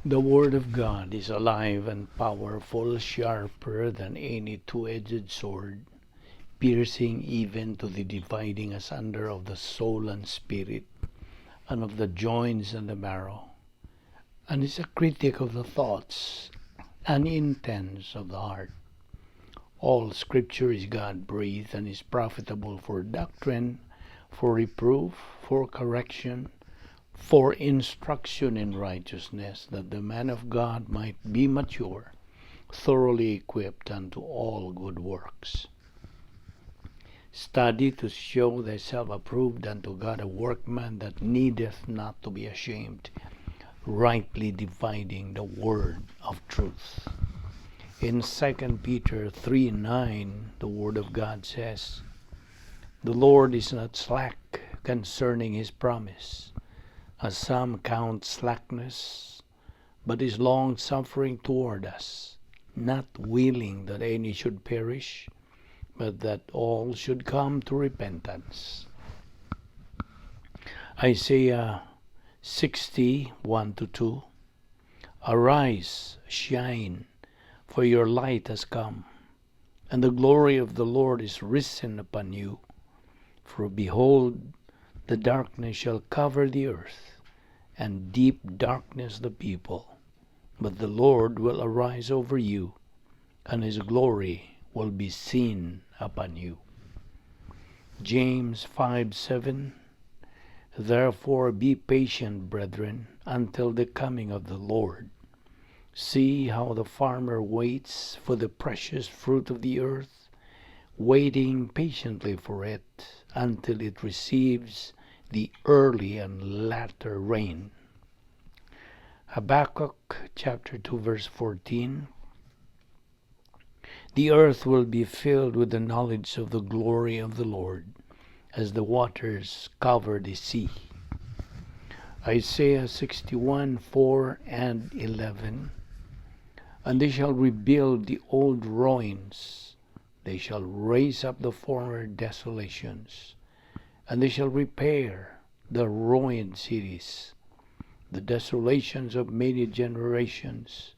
The Word of God is alive and powerful, sharper than any two-edged sword, piercing even to the dividing asunder of the soul and spirit, and of the joints and the marrow, and is a critic of the thoughts and intents of the heart. All Scripture is God-breathed and is profitable for doctrine, for reproof, for correction, for instruction in righteousness, that the man of God might be mature, thoroughly equipped unto all good works. Study to show thyself approved unto God, a workman that needeth not to be ashamed, rightly dividing the word of truth. In 2 Peter 3:9, the Word of God says, "The Lord is not slack concerning his promise, as some count slackness, but is long suffering toward us, not willing that any should perish, but that all should come to repentance." Isaiah 60:1-2. "Arise, shine, for your light has come, and the glory of the Lord is risen upon you. For behold, the darkness shall cover the earth, and deep darkness the people. But the Lord will arise over you, and his glory will be seen upon you." James 5:7. "Therefore be patient, brethren, until the coming of the Lord. See how the farmer waits for the precious fruit of the earth, waiting patiently for it until it receives the early and latter rain." Habakkuk chapter 2 verse 14. "The earth will be filled with the knowledge of the glory of the Lord, as the waters cover the sea." Isaiah 61:4 and 11. "And they shall rebuild the old ruins, they shall raise up the former desolations, and they shall repair the ruined cities, the desolations of many generations.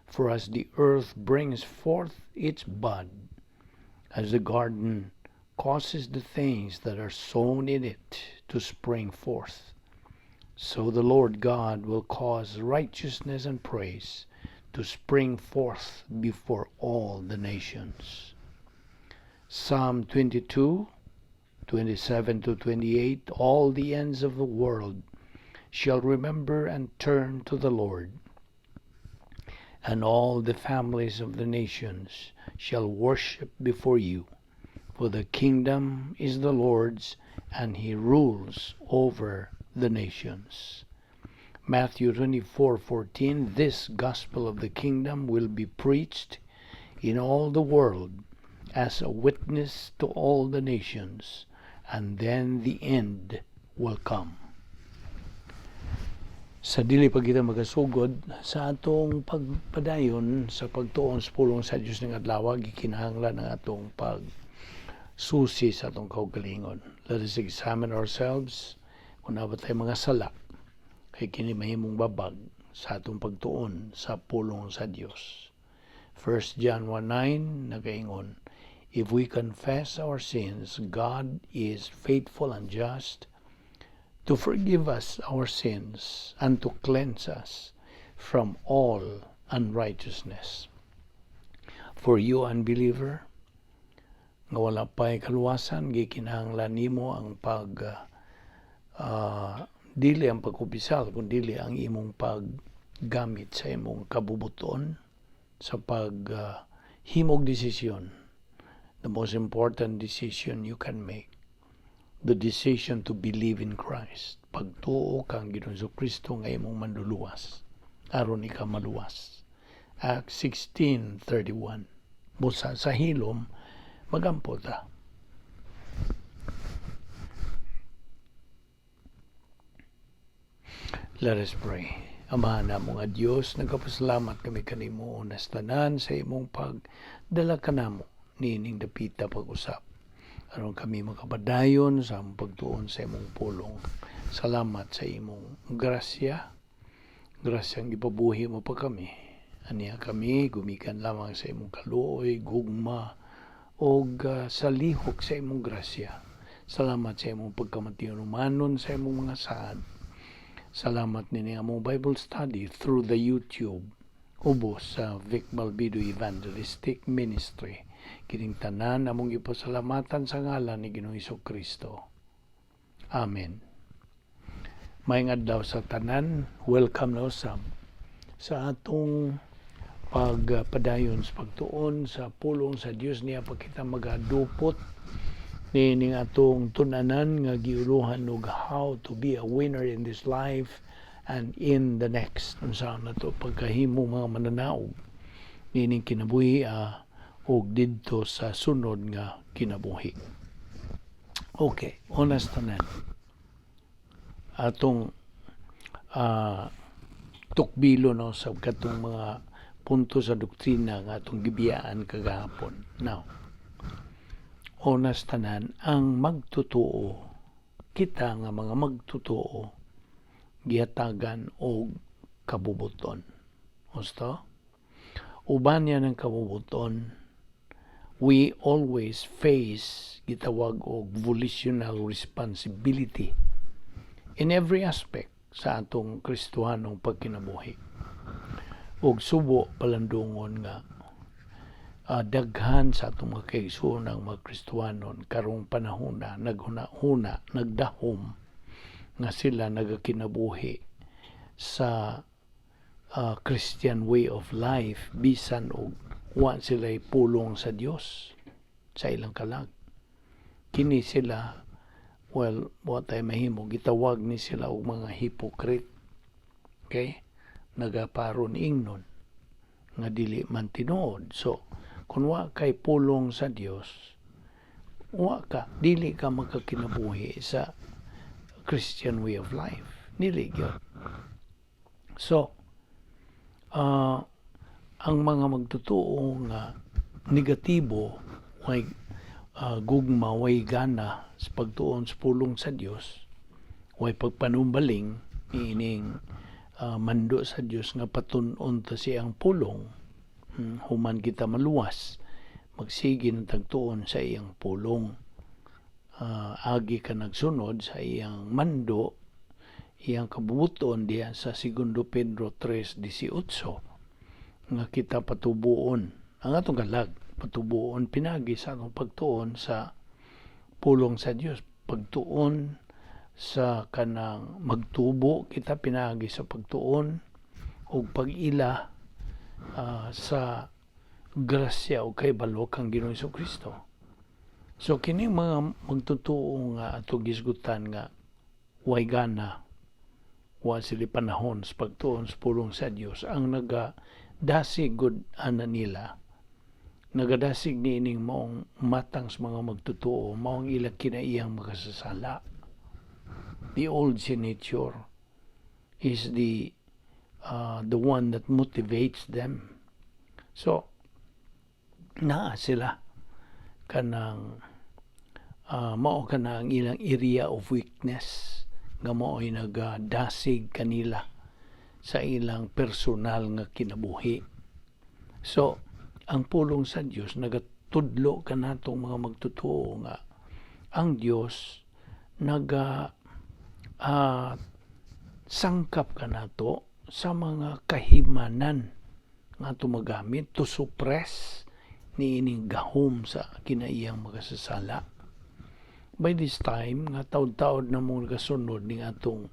For as the earth brings forth its bud, as the garden causes the things that are sown in it to spring forth, so the Lord God will cause righteousness and praise to spring forth before all the nations." Psalm 22:27-28. "All the ends of the world shall remember and turn to the Lord, and all the families of the nations shall worship before you. For the kingdom is the Lord's, and he rules over the nations." Matthew 24:14. "This gospel of the kingdom will be preached in all the world as a witness to all the nations, and then the end will come." Sa dili pa kita magasugod sa atong pagpadayon sa pagtuon sa pulong sa Dios ning adlaw, gikinahanglan ang atong pag susi sa atong kaugalingon. Let us examine ourselves kung naa ba tay mga sala kay kini mahimong babag sa atong pagtuon sa pulong sa Dios. 1 John 1:9 nagaingon, "If we confess our sins, God is faithful and just to forgive us our sins and to cleanse us from all unrighteousness." For you, unbeliever, nga wala pa'y kaluwasan, gikinahanglan nimo ang pag dili ang pagkumpisal kun dili ang imong paggamit sa imong kabubuton sa pag himog desisyon. The most important decision you can make, the decision to believe in Christ, pagtuo kang Ginoong Kristo nga imong manluluwas aron ikaw maluwas. Acts 16:31. Busa sa hilom magampo ta. Let us pray. Amahan namo nga Dios, nagapasalamat kami kanimo unas tanan sa imong pagdala kanamo niining dapita pag-usap aron kami makapadayon sa among pagtuon sa imong pulong. Salamat sa imong grasya Grasyang gipabuhi mo pa kami. Aniya kami gumikan lamang sa imong kaluoy, gugma og sa lihok sa imong grasya. Salamat sa imong pagkamatinumanon sa imong mga saad. Salamat nini among Bible study through the YouTube ubos sa Vic Balbido Evangelistic Ministry. Kining tanan among gipasalamatan sa ngalan ni Ginoong Kristo. Amen. Maayong adlaw sa tanan, welcome na usab sa atong pagpadayon sa pagtuon sa pulong sa Dios. Niya pa kita magadupot ni ning atong tun-anan nga giuluhan og "How to be a winner in this life and in the next." Unsa na to pagkahimo mga mananaog niining kinabuhi ug didto sa sunod nga kinabuhi. Okay, onas tanan. Atong tukbilo no sa katong mga punto sa doktrina nga atong gibiyaan kagahapon. Now, onas tanan, ang magtotoo, kita nga mga magtotoo, gihatagan og kabubuton. Husto? Uban niya ng kabubuton, we always face gitawag og volitional responsibility in every aspect sa atong Kristohanong pagkinabuhi. Og subo palandungon nga daghan sa atong mga kaigsuonan mga Kristohanon karong panahon na naghuna-huna, nagdahom nga sila nagakinabuhi sa Christian way of life bisan og wa sila pulong sa Dios sa ilang kalag. Kini sila, well, wa tay mahimo, gitawag ni sila og mga hypocrite. Okay? Nagaparon ingnon nga dili man tinuod. So, kung wa kay pulong sa Dios, wa ka, dili ka makakinabuhi sa Christian way of life. Dili gyud. So, ang mga magtotoo nga negatibo, way gugma, way gana sa pagtuon sa pulong sa Dios, way pagpanumbaling ining mando sa Dios nga patun-on ta siyang pulong, human kita maluwas, magsige ng tagtuon sa iyang pulong. Agi ka nagsunod sa iyang mando, iyang kabubuton diya sa Segundo Pedro 3:18 nga kita patubuon ang atong kalag, patubuon pinagi sa atong pagtuon sa pulong sa Dios, pagtuon sa kanang magtubo kita pinagi sa pagtuon ug pag-ila sa grasya o kahibalo kang Ginoong Kristo. So kini mga magtotoo nga ato gisgutan nga way gana, wa sila panahon sa pagtuon sa pulong sa Dios, ang nagadasig gud ana nila, nagadasig niining maong matang sa mga magtotoo, maong ilang kinaiyang makasasala. The old sin nature is the one that motivates them. So naa sila kanang mao kana ang ilang area of weakness nga mao'y nagadasig kanila sa ilang personal nga kinabuhi. So, ang pulong sa Dios nagatudlo kanatong mga magtotoo nga ang Dios naga sangkap kanato sa mga kahimanan nga ato magamit to suppress niining gahom sa kinaiyang makasasala. By this time nga taod-taod na mong nagasunod ning atong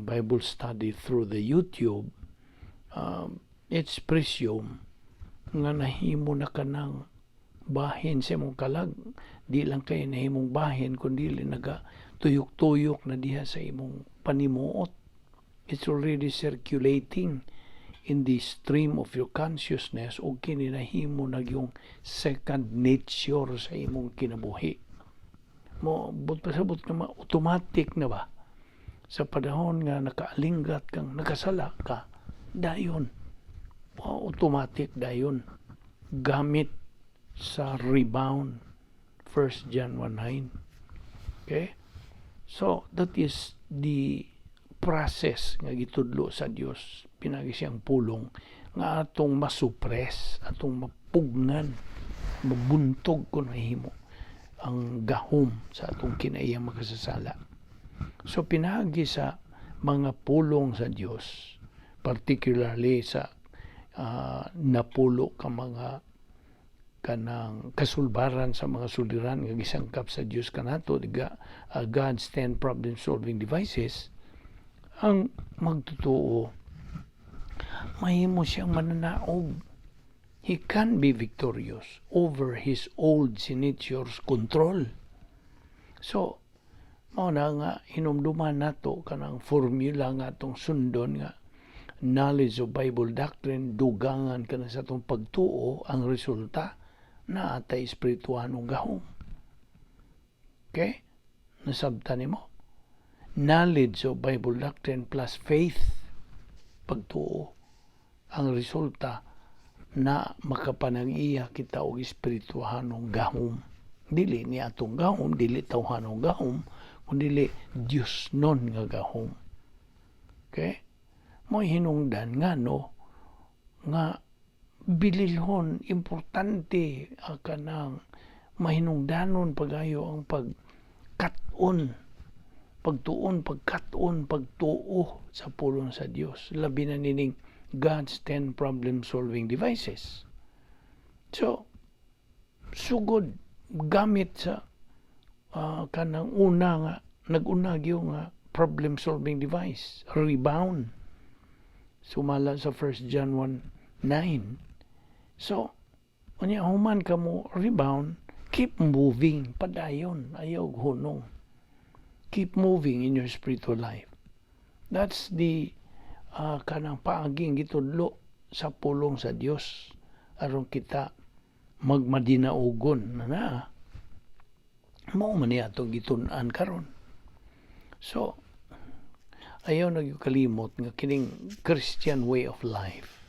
Bible study through the YouTube, it's presumed nga nahimo na ka ng bahin sa imong kalag. Di lang kay nahimong bahin, kundi naga tuyok-tuyok na diha sa imong panimuot. It's already circulating in the stream of your consciousness ug kini nahimo na yung second nature sa imong kinabuhi mo. But pasabot nga automatic na ba sa panahon nga nakaalinggat kang nakasala ka, dayon automatic dayon gamit sa rebound, 1 John 1:9. Okay, so that is the process nga gitudlo sa Dios pinaagi siyang pulong nga atong ma-suppress, atong mapugnan, mabuntog kung mahimo ang gahom sa atong kinaiyang makasasala. So pinaagi sa mga pulong sa Dios, particularly sa napulo ka mga kanang kasulbaran sa mga suliran nga gisangkap sa Dios kanato, God's 10 problem solving devices, ang magtotoo mahimo siyang mananaog. He can be victorious over his old nature's control. So mao na nga hinumduman nato kanang formula nga atong sundon nga knowledge of Bible doctrine dugangan kana sa atong pagtuo, ang resulta naa tay espirituhanong gahom. Okay? Nasabtan nimo? Knowledge of Bible doctrine plus faith, pagtuo. Ang resulta na makapanag-iya kita og espirituhanong gahom. Dili ni atong gahom, dili tawhanong gahom, kundi Diyos non nga gahom. Okay? Mo'y hinungdan nga no nga bililhon, importante kanang mahinungdanon pagayo ang pagkat-on, pagtuon, pagkat-on, pagtuo sa pulong sa Dios, labi na nining God's 10 problem solving devices. So sugod gamit sa kanang una nga nag-una gyud nga problem solving device, rebound, sumala sa 1 John 1:9. So, unya human ka mo rebound, keep moving, padayon, ayaw hunong. Keep moving in your spiritual life. That's the kanang paaging gitudlo sa pulong sa Dios aron kita magmadinaugon na na mao man niya atong gitun-an karon. So, ayaw na kalimot nga kining Christian way of life,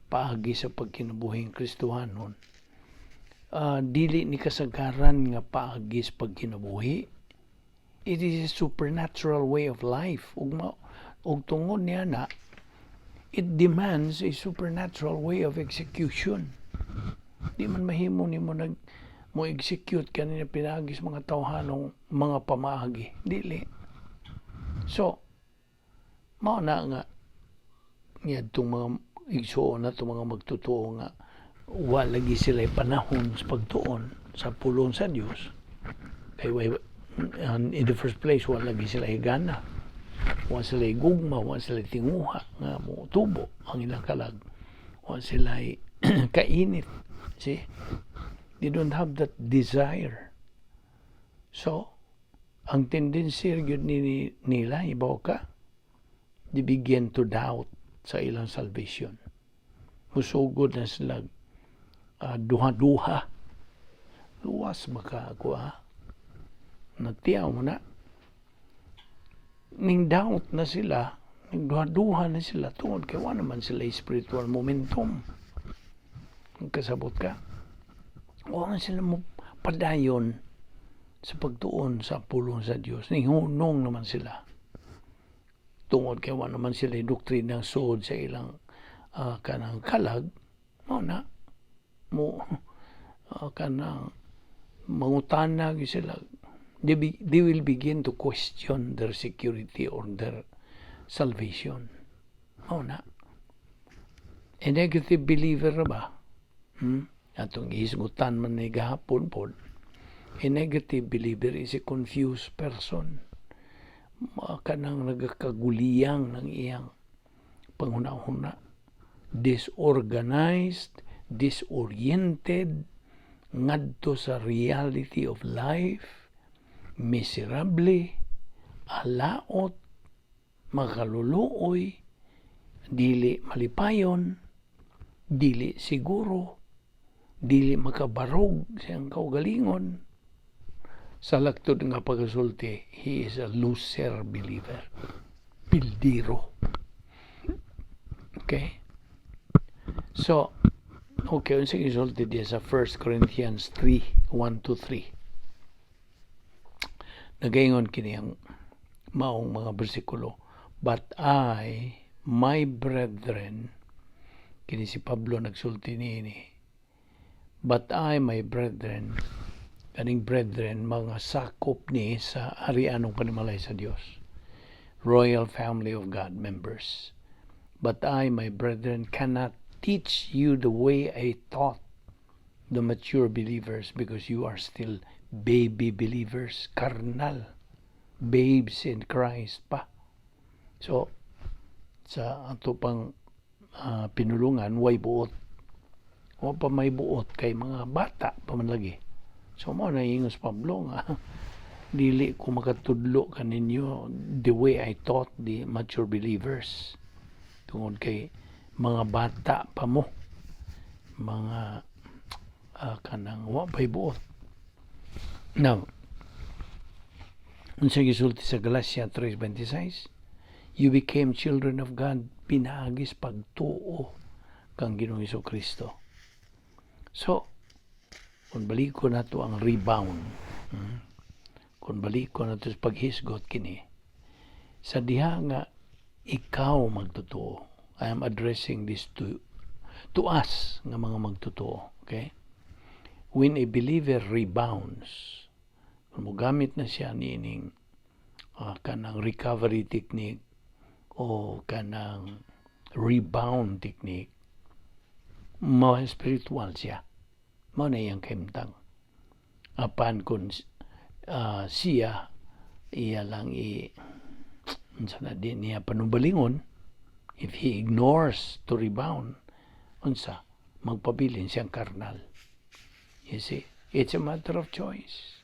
paagi sa pagkinabuhing Kristohanon, dili ni kasagaran nga paagi sa pagkinabuhi. It is a supernatural way of life ug ug tungod niya na it demands a supernatural way of execution. Di man mahimo nimo nag mo execute kani pinaagi sa mga tawhanong mga pamaagi, dili. So mao na nga niadtong mga igsuon na mga magtotoo nga wa lagi sila panahon sa pagtuon sa pulong sa Dios kay in the first place wa lagi sila gana, wa sila gugma, wa sila tinguha nga mo tubo ang ilang kalag, wa sila kainit. See, they don't have that desire. So ang tendency gyud ni nila, ibaw ka, they begin to doubt sa ilang salvation. Musugod na sila duha-duha. Luwas maka ako ha. Nagtiyaw mo na. Ning doubt na sila, ning duha-duha na sila tungod kay wa naman sila spiritual momentum. Kasabot ka? Wa man sila mo padayon sa pagtuon sa pulong sa Dios. Ning hunong naman sila. Tungod kay wa naman sila doktrinang suod sa ilang kanang kalag, mao na mo kanang mangutana gyud sila. They will begin to question their security or their salvation. Mao na. A negative believer ba? Hmm? Atong gihisgutan man ni gahapon pod. A negative believer is a confused person. Kanang nagakaguliyang ng iyang panghuna-huna. Disorganized, disoriented, ngadto sa reality of life, miserable, alaot, makaluluoy, dili malipayon, dili siguro, dili makabarog sa iyang kaugalingon. Sa laktod nga pagkasulti, he is a loser believer. Pildiro. Okay? So, okay, unsa gisulti diya sa 1 Corinthians 3, 1 to 3? Nagaingon kini ang maong mga bersikulo. But I, my brethren, kini si Pablo nagsulti niini. But I, my brethren, kaning brethren, mga sakop ni sa harianong panimalay sa Dios. Royal family of God members. But I, my brethren, cannot teach you the way I taught the mature believers because you are still baby believers, carnal, babes in Christ pa. So, sa ato pang pinulungan, way buot. Wa pa may buot kay mga bata pa man lagi. So mao na ingon si Pablo nga dili ko makatudlo kaninyo the way I taught the mature believers tungod kay mga bata pa mo, mga kanang wa pa'y buot. Now, unsa gisulti sa Galatia 3:26? You became children of God pinaagi sa pagtuo kang Ginoong Kristo. So, kung baliko nato ang rebound, kung baliko nato sa paghisgot kini, sa diha nga ikaw magtotoo, I am addressing this to us nga mga magtotoo, okay? When a believer rebounds, kung mogamit na siya niining kanang recovery technique o kanang rebound technique, mo spiritual siya. Mao na iyang kahimtang. Apan kung siya iya lang i unsa na, di niya panubalingon, if he ignores to rebound, unsa, magpabilin siyang karnal. You see, it's a matter of choice.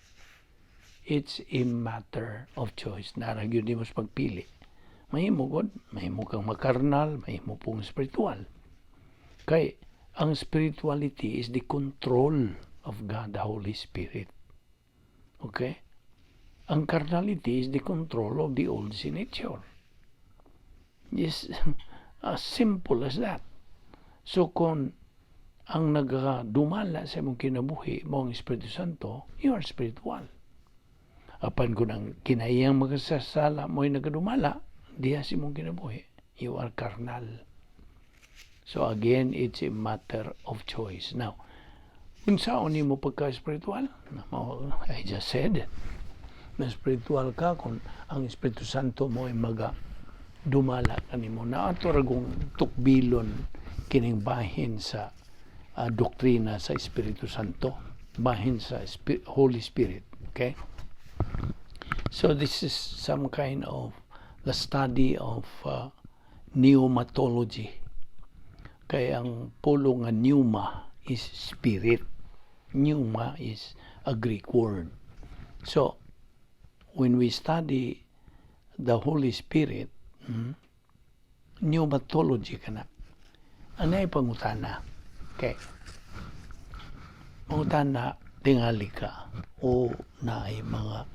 It's a matter of choice. Naa ra gyud nimo sa pagpili. Mahimo gud, mahimo kang makarnal, mahimo pong spiritual. Kay ang spirituality is the control of God the Holy Spirit. Okay? Ang carnality is the control of the old sin nature. Just as simple as that. So kung ang nagadumala sa imong kinabuhi mao ang Espiritu Santo, you are spiritual. Apan kung ang kinaiyang makasasala mo'y nagadumala diha sa imong kinabuhi, you are carnal. So again, it's a matter of choice. Now, unsaon nimo pagka-spiritual? I just said it. Na spiritual ka kung ang Espiritu Santo mo ay maga dumala kanimo. Na ato ra kong tukbilon kining bahin sa doktrina sa Espiritu Santo, bahin sa Holy Spirit. Okay? So this is some kind of the study of pneumatology. Kay ang pulong nga pneuma is spirit. Pneuma is a Greek word. So, when we study the Holy Spirit, pneumatology kana. Ano ay pangutana? Okay. Pangutana, tingali ka o naay mga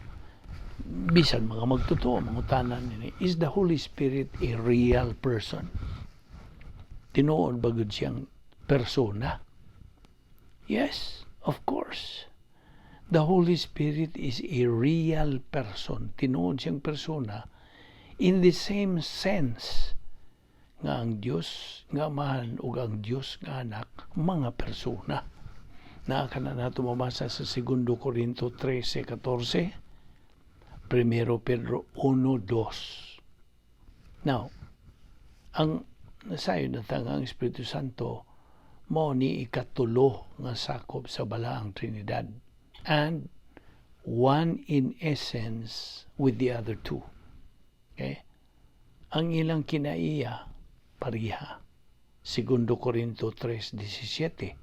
bisan mga magtotoo mangutana nini, is the Holy Spirit a real person? Tinuod ba gud siyang persona? Yes, of course. The Holy Spirit is a real person. Tinuod siyang persona in the same sense nga ang Dios nga Amahan ug ang Dios nga Anak mga persona. Naa kana nato mabasa sa Segundo Corinto 13:14, Primero Pedro 1:2. Now, ang nasayon na ang Espiritu Santo mao ni ikatulo nga sakop sa Balaang Trinidad and one in essence with the other two. Okay? Ang ilang kinaiya pareha. Segundo Corinto 3:17.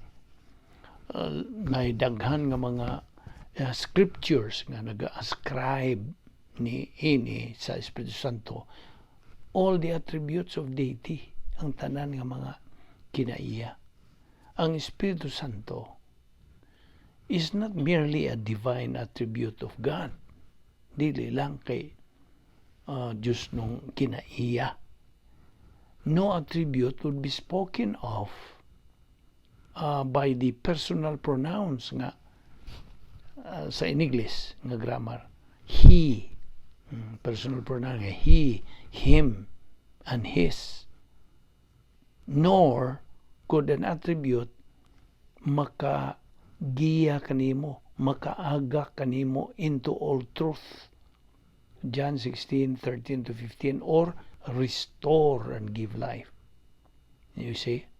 May daghan nga mga scriptures nga naga-ascribe ni ini sa Espiritu Santo all the attributes of deity, ang tanan nga mga kinaiya. Ang Espiritu Santo is not merely a divine attribute of God. Dili lang kay Diyos nung kinaiya. No attribute would be spoken of by the personal pronouns nga sa in English nga grammar. He. Personal pronoun nga he, him, and his. Nor could an attribute makagiya kanimo, makaaga kanimo into all truth. John 16:13 to 15, or restore and give life. You see?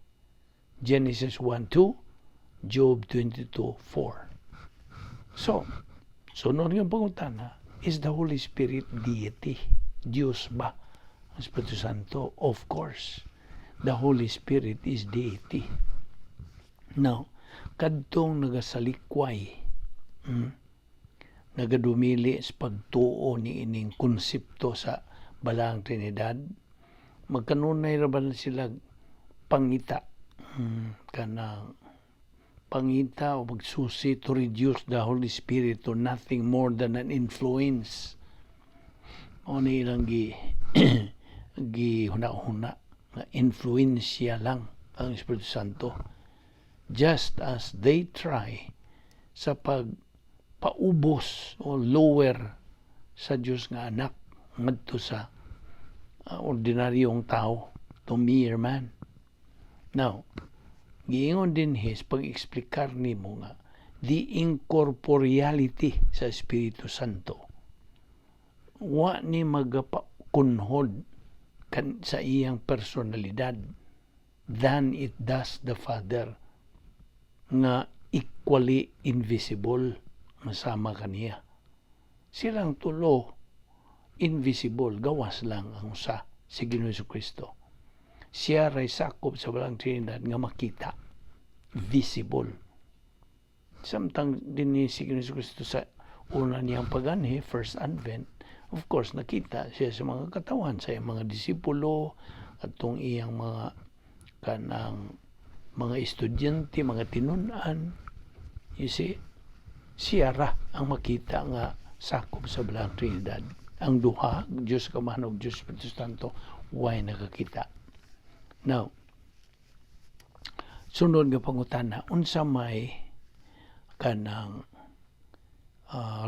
Genesis 1:2, Job 22:4. So, sunod nga pangutana, is the Holy Spirit deity? Diyos ba ang Espiritu Santo? Of course. The Holy Spirit is deity. Now, kadtong nagasalikway, nagadumili sa pagtuo ni ining konsepto sa Balaang Trinidad, magkanunay ra ba na sila pangita, kanang pangita o magsusi to reduce the Holy Spirit to nothing more than an influence. O ni ilang gi huna-huna nga influensya lang ang Espiritu Santo, just as they try sa pagpaubos o lower sa Dios nga Anak ngadto sa ordinaryong tao, to mere man. Now, giingon din his pag-eksplikar nimo nga the incorporeality sa Espiritu Santo wa ni magapakunhod kan sa iyang personalidad than it does the Father nga equally invisible masama kaniya. Silang tulo invisible, gawas lang ang usa, si Ginoong Kristo. Siya ray sakop sa Balaang Trinidad nga makita, visible. Samtang din ni si Ginoong Kristo sa una niyang paganhi, first advent, of course nakita siya sa mga katawan, sa iyang mga disipulo atong iyang mga kanang mga estudyante, mga tinun-an. You see, siya ra ang makita nga sakop sa Balaang Trinidad. Ang duha, Diyos Amahan ug Diyos Espiritu Santo, way nakakita. Now, sunod nga pangutana, unsa may kanang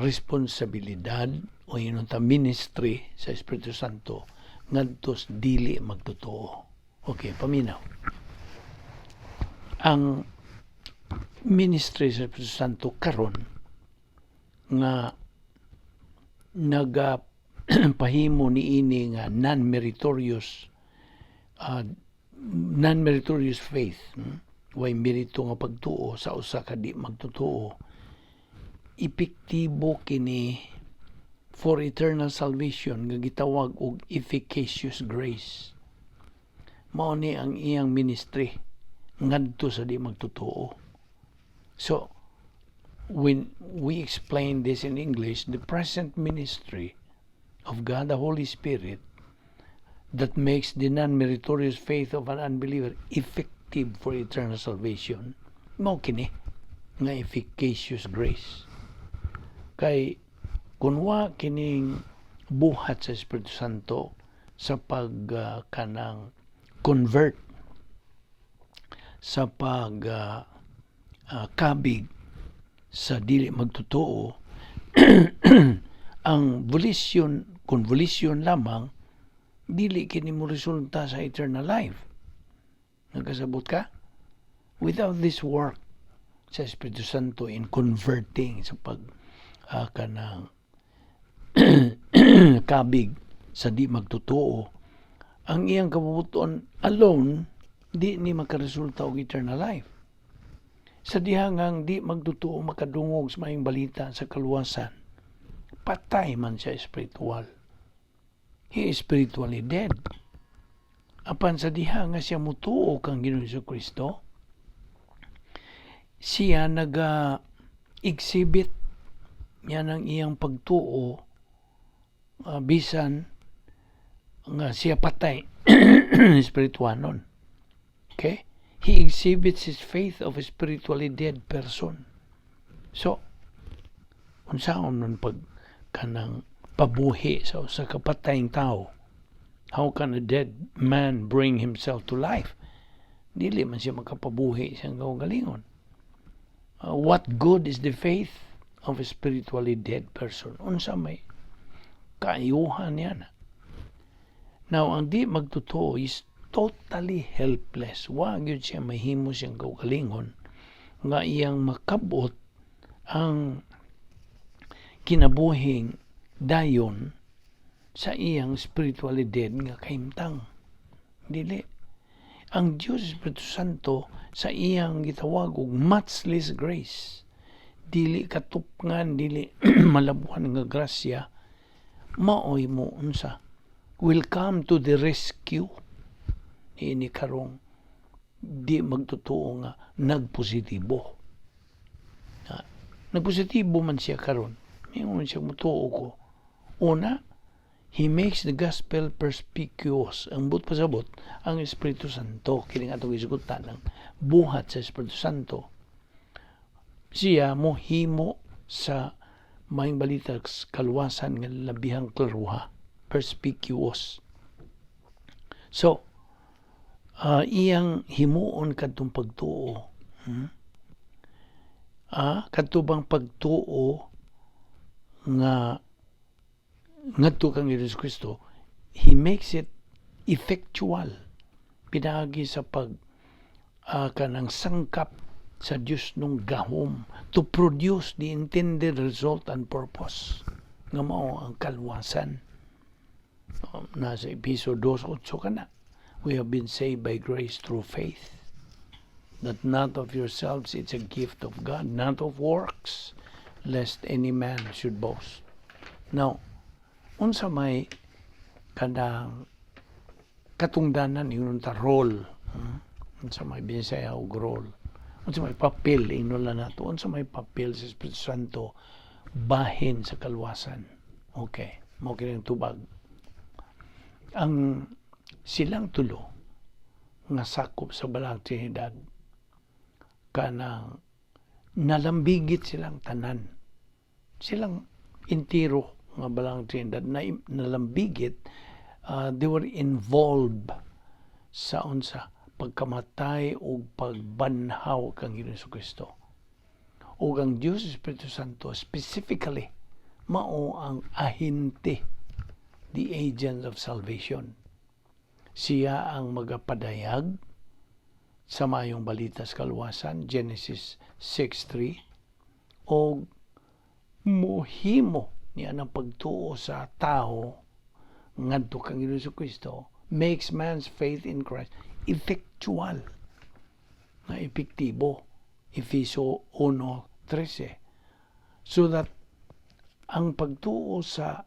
responsibilidad o inunta ministry sa Espiritu Santo ngadto sa dili magtotoo? Okay, paminaw. Ang ministry sa Espiritu Santo karon nga naga pahimo niini nga non-meritorious faith, Way merito nga pagtuo sa usa ka di magtotoo, epektibo kini for eternal salvation nga gitawag og efficacious grace. Mao ni ang iyang ministry ngadto sa di magtotoo. So when we explain this in English, the present ministry of God the Holy Spirit that makes the non-meritorious faith of an unbeliever effective for eternal salvation, mao kini nga efficacious grace. Kay kung wa kining buhat sa Espiritu Santo sa pag kanang convert, sa pag kabig sa dili magtotoo, ang volition, kung volition lamang, dili kini mo resulta sa eternal life. Nagkasabot ka? Without this work sa Espiritu Santo in converting, sa pag kanang kabig sa di magtotoo, ang iyang kabubut-on alone di ni makaresulta og eternal life. Sa diha nga ang di magtotoo makadungog sa Maayong Balita sa kaluwasan, patay man siya espiritual. He is spiritually dead. Apan sa diha nga siya mutuo kang Ginoong Kristo, siya naga exhibit yan ang iyang pagtuo, bisan nga siya patay espirituanon. Okay? He exhibits his faith of a spiritually dead person. So, unsaon nun pag kanang pabuhi sa usa ka patayng tao? How can a dead man bring himself to life? Dili man siya makapabuhi sa iyang kaugalingon. What good is the faith of a spiritually dead person? Unsa may Kaayuhan niya na. Now, ang di magtotoo is totally helpless. Wa gyud siya mahimo siyang kaugalingon nga iyang makabot ang kinabuhing dayon sa iyang spiritually dead nga kahimtang. Dili. Ang Diyos Espiritu Santo, sa iyang gitawag og matchless grace, dili katupngan, dili malabuhan nga grasya, maoy mo unsa will come to the rescue ini karong di magtotoo nga nagpositibo. Ha? Nagpositibo man siya karon. Ingon siya, "Mutuo ko." Una, he makes the gospel perspicuous. Ang buot pasabot, ang Espiritu Santo, kining atong isugutan ang buhat sa Espiritu Santo. Siya mohimo sa Maayong Balita kaluwasan nga labihang klaruha, perspicuous. So, iyang himuon kadtong pagtuo. Kadto bang pagtuo nga ngadto kang Jesus Kristo, he makes it effectual pinaagi sa pag kanang sangkap sa Dios nung gahom to produce the intended result and purpose nga mao ang kalwasan. Nasa Episo 2:8 kana, "We have been saved by grace through faith, that not of yourselves, it's a gift of God, not of works, lest any man should boast." Now, unsa may kanang katungdanan, ingon ta role, Unsa may Bisaya og role? Unsa may papel, ingnon lang nato, unsa may papel sa Espiritu Santo bahin sa kalwasan? Okay, mao kini ang tubag. Ang silang tulo nga sakop sa Balaang Trinidad, kanang nalambigit silang tanan, silang intiro nga Balaang Trinidad na nalambigit, they were involved sa unsa pagkamatay ug pagbanhaw kang Ginoong Kristo. Ug ang Diyos Espiritu Santo specifically mao ang ahente, the agent of salvation. Siya ang magapadayag sa Maayong Balita sa kaluwasan, Genesis 6:3, o mohimo niya ng pagtuo sa tao ngadto kang Ginoong Kristo, makes man's faith in Christ effectual, na epektibo, Efeso 1:13, so that ang pagtuo sa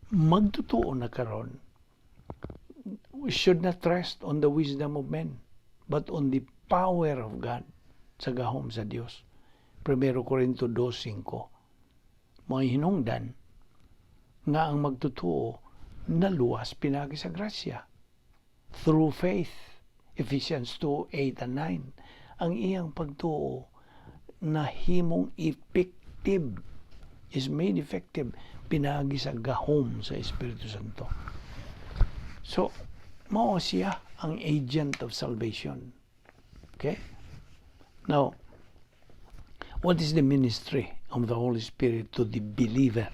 magtotoo na karon should not rest on the wisdom of men but on the power of God, sa gahom sa Dios, 1 Corinto 2:5. May hinungdan nga ang magtotoo naluwas pinaagi sa grasya through faith, Ephesians 2:8 and 9. Ang iyang pagtuo nahimong effective, is made effective pinaagi sa gahom sa Espiritu Santo. So mao siya ang agent of salvation. Okay, now, what is the ministry of the Holy Spirit to the believer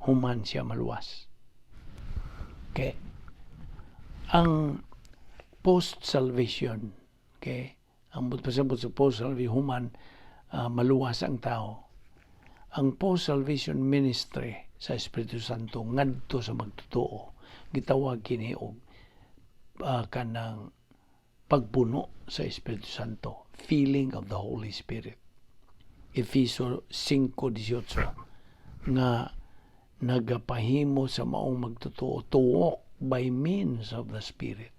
human siya maluwas? Okay, ang post-salvation, okay, ang pasabot sa post-salvation, human maluwas ang tao, ang post-salvation ministry sa Espiritu Santo ngadto sa magtotoo, gitawag kini og kanang pagpuno sa Espiritu Santo, filling of the Holy Spirit, Efeso 5:18, nga nagapahimo sa maong magtotoo to walk by means of the Spirit,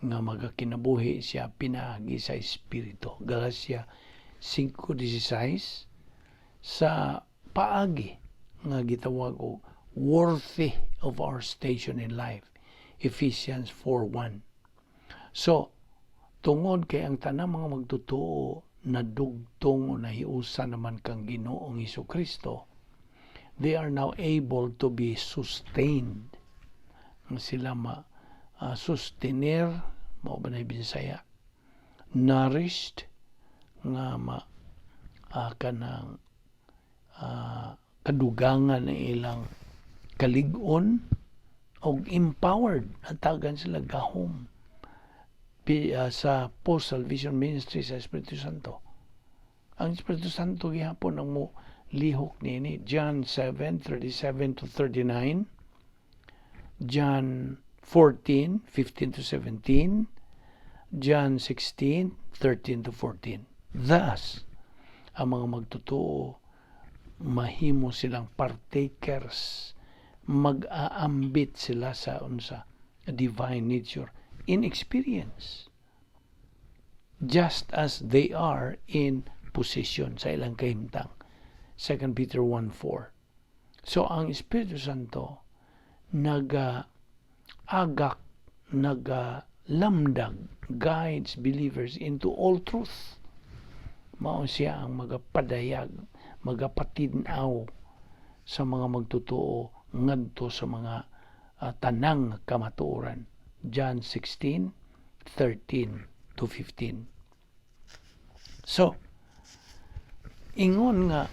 nga magakinabuhi siya pinaagi sa Espiritu, Galacia 5:16, sa paagi nga gitawag og worthy of our station in life, Ephesians 4:1. So tungod kay ang tanang mga magtotoo nadugtong o nahiusa naman kang Ginoong Hesus Kristo, they are now able to be sustained. Nga sila ma sustenir, mao ba na Bisaya, nourished, nga ma kanang kadugangan ng ilang Kalig-on og empowered, hatagan sila gahom sa post-salvation ministry sa Espiritu Santo. Ang Espiritu Santo gihapon ang mo lihok niini. John 7:37 to 39, John 14:15 to 17, John 16:13 to 14. Thus, ang mga magtotoo, mahimo silang partakers, mag-aambit sila sa unsa? Divine nature in experience, just as they are in position sa ilang kahimtang. 2 Peter 1:4. So ang Espiritu Santo naga agak, naga lamdag, guides believers into all truth. Mao siya ang magapadayag, magapatinaw sa mga magtotoo ngadto sa mga tanang kamatuoran. John 16:13 to 15. So, ingon nga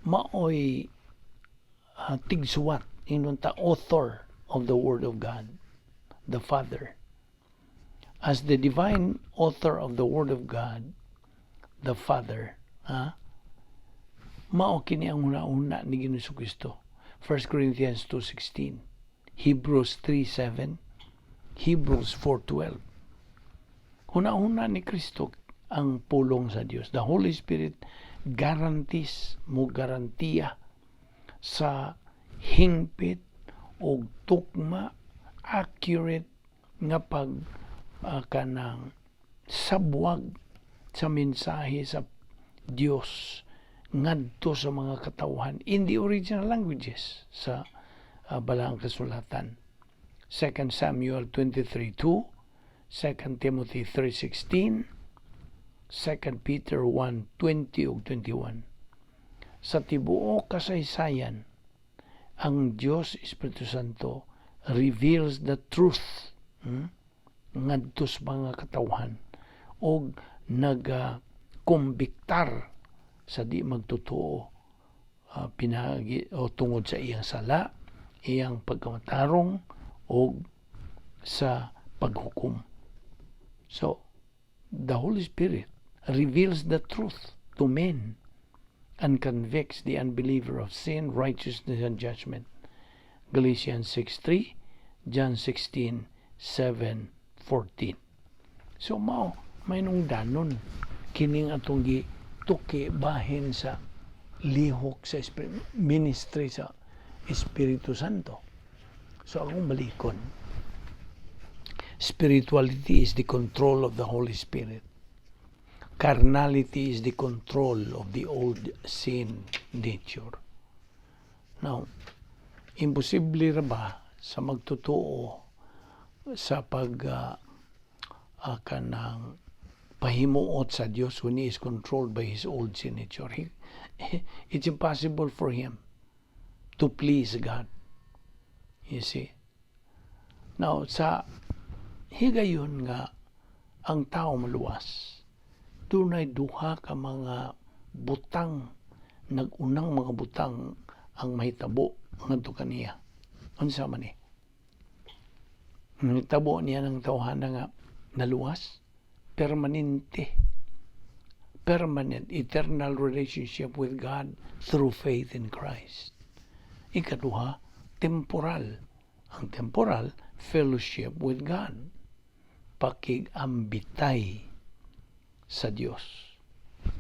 maoy tigsuwat, ingon ta author of the Word of God, the Father. As the divine author of the Word of God, the Father, ha? Mao kini ang una-una ni Ginoong Kristo. 1 Corinthians 2:16, Hebrews 3:7, Hebrews 4:12. Huna-huna ni Kristo ang pulong sa Dios. The Holy Spirit guarantees, mo garantiya sa hingpit og tukma, accurate nga pag kanang sabwag sa mensahe sa Dios ngadto sa mga katawhan in the original languages sa Balaang Kasulatan. 2 Samuel 23:2, 2 Timothy 3:16, 2 Peter 1:20 ug 21. Sa tibuok kasaysayan, ang Dios Espiritu Santo reveals the truth ngadto sa mga katawhan og naga kumbiktar sa di magtotoo pinagi o tungod sa iyang sala, iyang pagkamatarong o sa paghukom. So, the Holy Spirit reveals the truth to men and convicts the unbeliever of sin, righteousness, and judgment. Galatians 6:3, John 16:7, 14. So mao may danon kining atong gituki bahin sa lihok sa ministry sa Espiritu Santo. So akong balikon. Spirituality is the control of the Holy Spirit. Carnality is the control of the old sin nature. Now, imposible ra ba sa magtotoo sa pag kanang pahimuot sa Dios when he is controlled by his old sin nature? It's impossible for him to please God. You see? Now, sa higayon nga ang tao maluwas, dunay duha ka mga butang, nag-unang mga butang ang mahitabo ngadto kaniya. Unsa man ni? Mahitabo niya ng tawhana nga naluwas, permanente, permanent, eternal relationship with God through faith in Christ. Ikaduha, temporal. Ang temporal, fellowship with God. Pakig-ambitay sa Dios.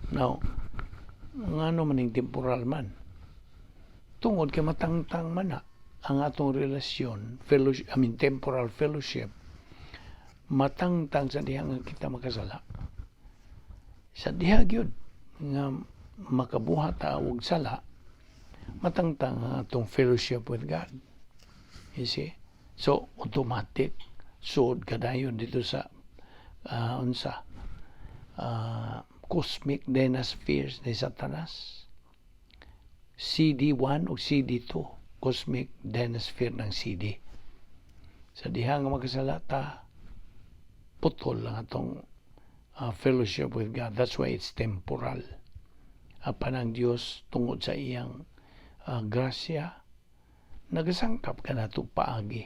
Now, ngano man ning temporal man? Tungod kay matangtang man na ang atong relasyon, fellowship, I mean temporal fellowship, matangtang sa diha nga kita makasala. Sa diha gyud nga makabuhat ta og sala, matangtang ang atong fellowship with God. You see? So, automatic, suod kadayon dito sa unsa cosmic dynaspheres ni Satanas. CD1 o CD2, cosmic dynasphere ng CD. Sa diha nga makasala ta, putol lang atong fellowship with God. That's why it's temporal. Apan ang Dios, tungod sa iyang grasya, Nagasangkap ka nato paagi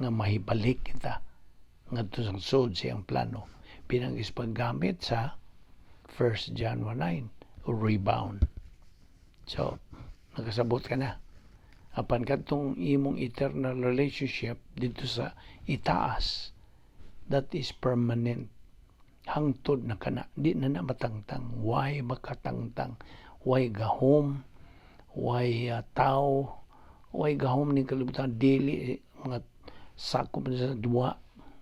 nga mahibalik kita ngadto sa sod sa iyang plano pinangis paggamit sa 1 John 1:9 o rebound. So, nakasabot ka na. Apan kadtong imong eternal relationship dito sa itaas, that is permanent. Hangtod na kana, di na na matangtang. Why makatangtang? Why gahom? Why tao? Why gahom ni kalibutan? Dili mga sakop na sa duwa.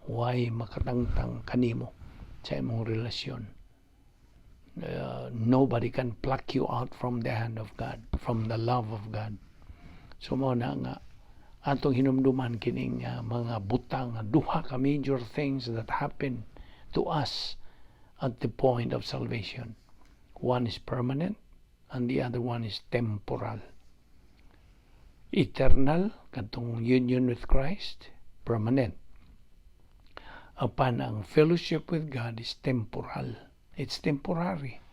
Why makatangtang kanimo sa imong relasyon? Nobody can pluck you out from the hand of God, from the love of God. So mao na nga atong hinumduman kining mga butang, duha ka major things that happen to us at the point of salvation. One is permanent and the other one is temporal. Eternal, katong union with Christ, permanent. Apan ang fellowship with God is temporal. It's temporary.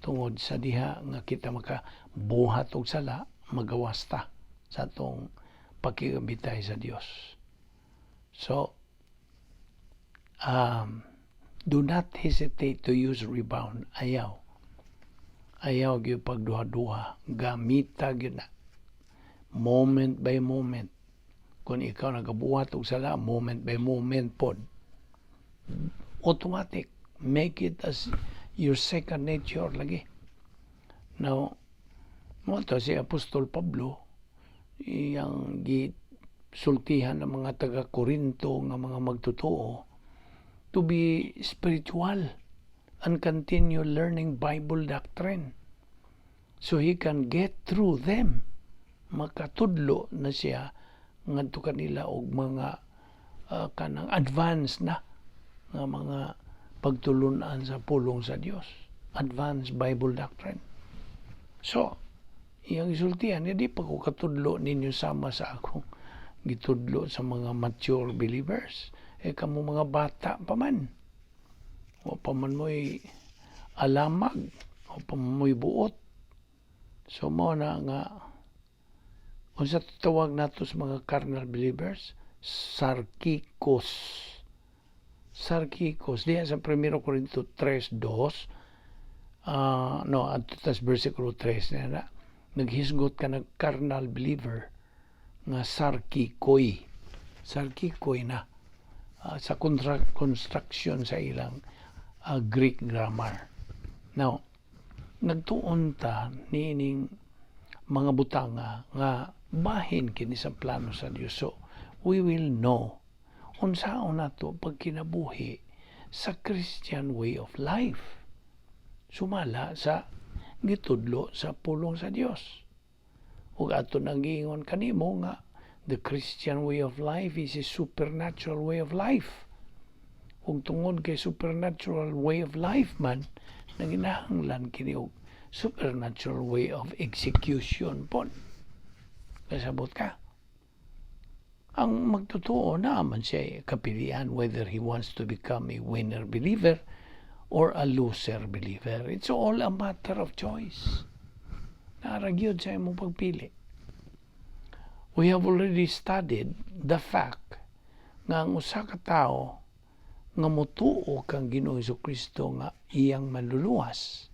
Tungod sa diha nga kita makabuhat og sala, magawas ta sa atong pakigabitay sa Dios. So, do not hesitate to use rebound. Ayaw. Ayaw gyud pagduha-duha. Gamita gyud na. Moment by moment. Kung ikaw nagabuhat og sala, moment by moment pod. Automatic. Make it as your second nature lagi. Now, mao to si Apostol Pablo, iyang gisultihan ng mga taga Korinto nga mga magtotoo to be spiritual and continue learning Bible doctrine so he can get through them, makatudlo na siya ngadto kanila og mga kanang advance na nga mga pagtulunan sa pulong sa Dios, advanced Bible doctrine. So iyang isultihan, hindi pa ko katudlo ninyo sama sa akong gitudlo sa mga mature believers, eh kamo mga bata pa man, wa pa man mo'y alamag o pa man mo'y buot. So mao na nga unsa tawag nato sa mga carnal believers? Sarkikos. Sarkikos diya sa 1 Corinto 3:2, no, adto tas versikulo 3 na naghisgot ka ng carnal believer nga sarkikoy. Sarkikoy na sa construction sa ilang Greek grammar. Now, nagtuon ta niining mga butanga nga bahin kini sa plano sa Dios. So, we will know unsaon nato pagkinabuhi sa Christian way of life. Sumala sa gitudlo sa pulong sa Dios. Ug ato nang giingon kanimo nga the Christian way of life is a supernatural way of life. Ug tungod kay supernatural way of life man, nanginahanglan kini og supernatural way of execution pod. Kasabot ka? Ang magtotoo na man siya kapilian whether he wants to become a winner believer or a loser believer. It's all a matter of choice. Naa ra gyud sa imong pagpili. We have already studied the fact nga ang usa ka tawo nga motuo kang Ginoong Kristo nga iyang manluluwas,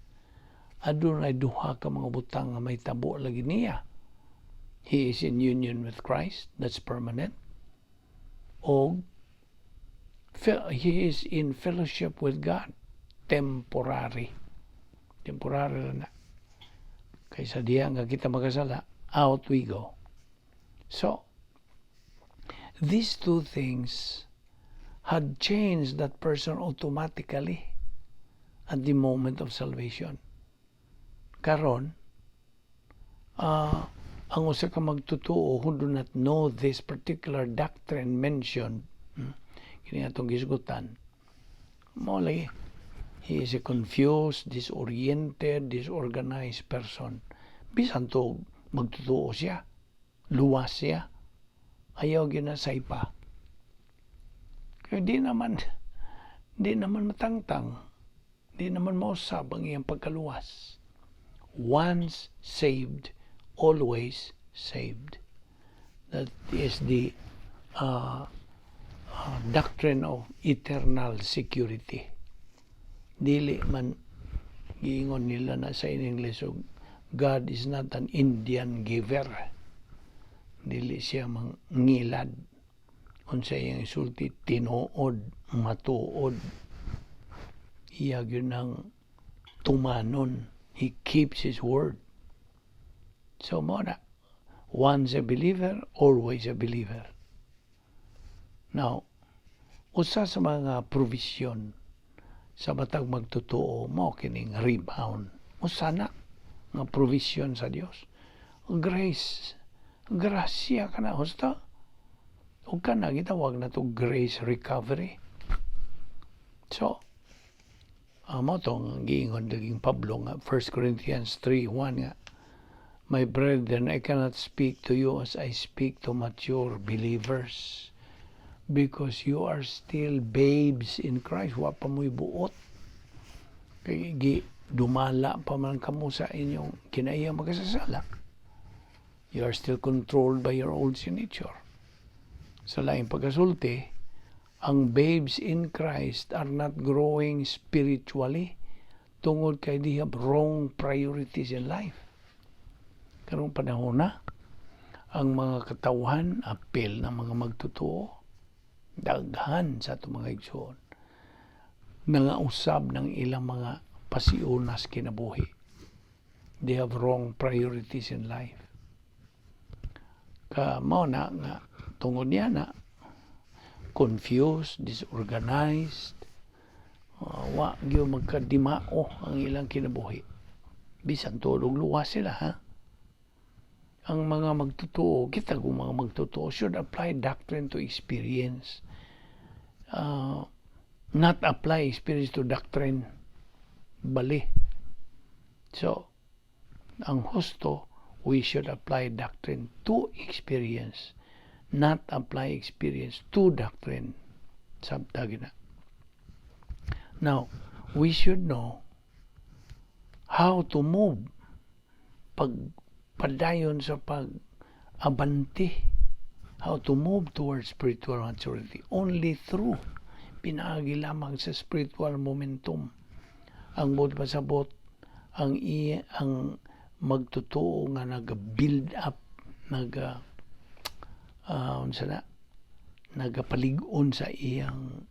adunay duha ka mga butang nga mahitabo lagi niya. He is in union with Christ, that's permanent. O he is in fellowship with God, temporary. Temporary na. Kaysa diya nga kita makasala, out we go. So, these two things had changed that person automatically at the moment of salvation. Karon, ang usa ka magtotoo who do not know this particular doctrine mentioned, kini atong gisgutan, mao lagi, he is a confused, disoriented, disorganized person. Bisan to magtotoo siya, luwas siya, ayaw gyud na saypa. Kaya di naman matangtang, di naman mausab ang iyang pagkaluwas. Once saved, always saved. That is the doctrine of eternal security. Dili man giingon nila na sa in English og God is not an Indian giver. Dili siya mangilad. Unsa iyang isulti, tinuod, matuod. Iya gyud nang tumanon. He keeps his word. So mao na. Once a believer, always a believer. Now, usa sa mga provision sa matag magtotoo mao kining rebound. Usa na nga provision sa Dios. Grace. Grasya kana husto. Ug kana gitawag na to grace recovery. So, mao tong giingon daging Pablo nga 1 Corinthians 3:1 nga, "My brethren, I cannot speak to you as I speak to mature believers because you are still babes in Christ." Wa pa mo'y buot. Kay gi dumala pa man kamo sa inyong kinaiyang makasasala. You are still controlled by your old sin nature. Sa laing pagkasulti, ang babes in Christ are not growing spiritually tungod kay they have wrong priorities in life. Karong panahon na, ang mga katawhan, apil ng mga magtotoo, daghan sa atong mga igsoon, nangausab ng ilang mga pasiunas kinabuhi. They have wrong priorities in life. Ka mao na nga tungod niya na confused, disorganized, wa gyud magkadimao ang ilang kinabuhi. Bisan tuod og luwas sila, ha. Ang mga magtotoo, kita kung mga magtotoo should apply doctrine to experience. Not apply experience to doctrine. Bali. So, ang husto, we should apply doctrine to experience, not apply experience to doctrine. Sabta na. Now, we should know how to move pag padayon sa pag abanti, how to move towards spiritual maturity only through, pinaagi lamang sa spiritual momentum. Ang buot pasabot, ang iya ang magtotoo nga nag-build up, naga unsa na, nagapalig-on sa iyang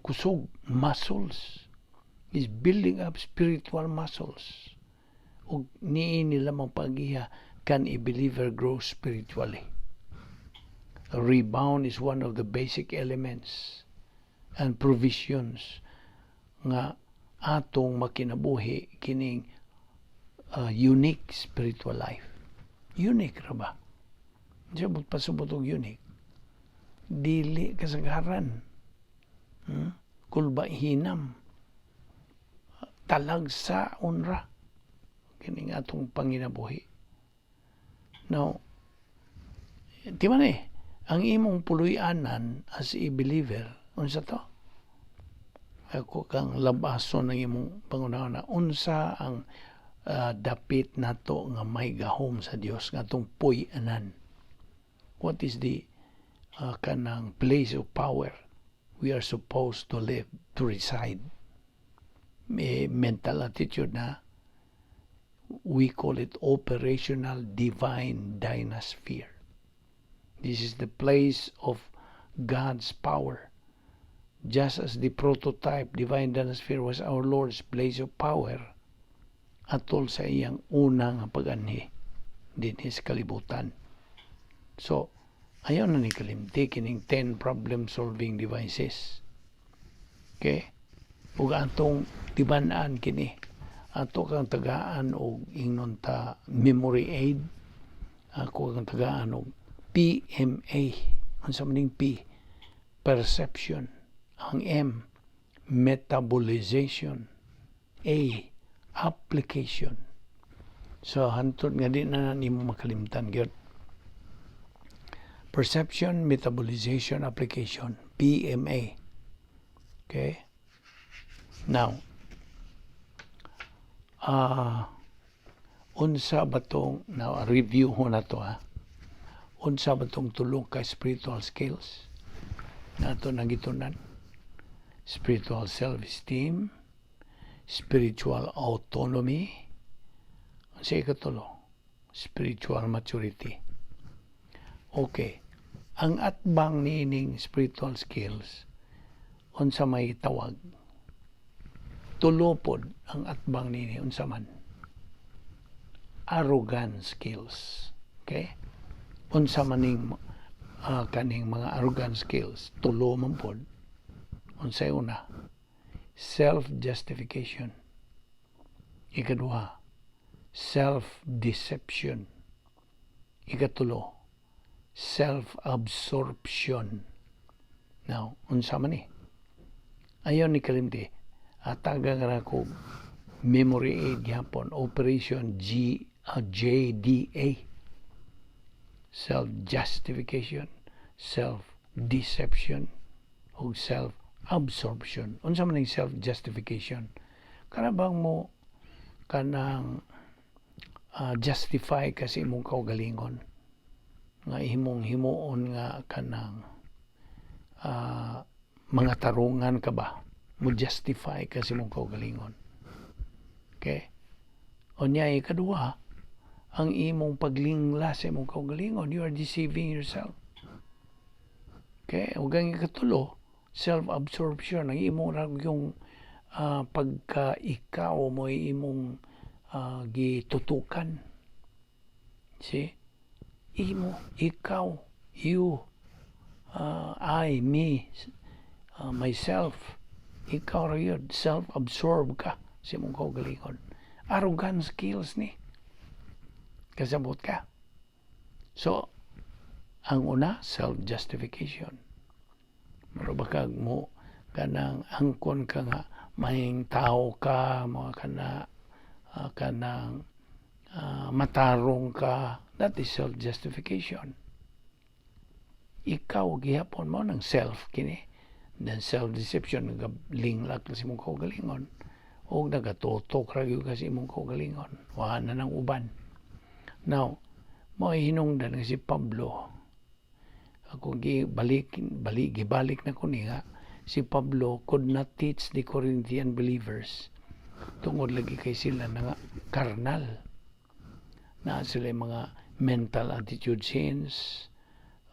kusog, muscles, is building up spiritual muscles, ug niini lamang pagiha can a believer grow spiritually. A rebound is one of the basic elements and provisions nga atong makinabuhi kining unique spiritual life. Unique ra ba? Sabot pasabot og unique. Dili kasagaran. Kulba hinam. Talag sa unra kining atong panginabuhi. Now, di man eh, ang imong puloy-anan as a believer, unsa to? Ako kang labason ng imong pangunahon, unsa ang dapit nato nga may gahom sa Dios nga atong puy-anan? What is the kanang place of power we are supposed to live, to reside? May mental attitude na we call it operational divine dynasphere. This is the place of God's power. Just as the prototype divine dynasphere was our Lord's place of power atol sa iyang una nga pag-anhi dinhi sa kalibutan. So, ayaw na ni kalimti kining 10 problem solving devices. Okay? Ug atong tiban-an kini, ato kang tagaan og ingnon ta memory aid, ako kang tagaan og PMA. Unsa man ning P? Perception. Ang M, metabolization. A, application. So hantod nga di na nimo makalimtan gyud. Perception, metabolization, application, PMA. Okay? Now, unsa ba tong, now review ho na to, ha. Unsa ba tong tulo ka spiritual skills na ato nagitunan? Spiritual self-esteem, spiritual autonomy, sa ikatulo, spiritual maturity. Okay. Ang atbang niining spiritual skills, unsa may tawag? Tulo pod ang atbang niini. Unsa man? Arrogant skills. Okay? Unsa man ning kaning mga arrogant skills? Tulo man pod. Unsay una? Self-justification. Ikaduha, self-deception. Ikatulo, self-absorption. Now, unsa man ni? Ayaw ni kalimti. Atagan ra ko memory aid gyapon, Operation G JDA. Self-justification, self-deception, ug self-absorption. Unsa man ning self-justification? Kana bang mo kanang justify kasi imong kaugalingon nga imong himuon nga kanang mga tarungan ka ba, mo justify kasi imong kaugalingon? Okay, unya ikaduha, ang imong paglingla sa imong kaugalingon. You are deceiving yourself. Okay, ug ang ikatulo, self-absorption, ang imong ra yung pagka ikaw mo imong gitutukan. See, imo, ikaw, you, I, me, myself, ikaw ra yun, self-absorb ka sa imong kaugalingon. Arrogant skills ni. Kasabot ka? So, ang una, self-justification. Mura ba kag mo kanang angkon ka nga maayong tao ka, mga kana kanang matarong ka, that is self-justification. Ikaw gihapon mo ng self kini. Then self-deception, nagalinglak na sa imong kaugalingon o nagatutok ra gyud ka sa imong kaugalingon. Wa na ng uban. Now, mao hinungdan nga si Pablo, ako gibalik balik gibalik na ko ni nga si Pablo could not teach the Corinthian believers tungod lagi kay sila na nga karnal na sila yung mga mental attitude sins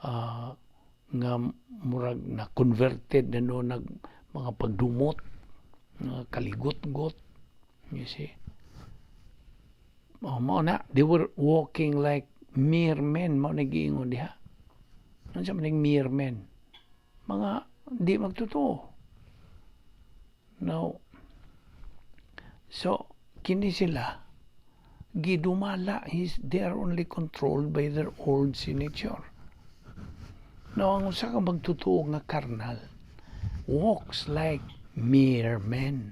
nga murag na converted na no nag mga pagdumot nga kaligot-got, you see. Oh, mao na they were walking like mere men. Mao na giingon diha. Unsa man ning mere men? Mga di magtotoo. Now, so kini sila gidumala is they are only controlled by their old sin nature. Now, ang usa ka magtotoo nga karnal walks like mere men.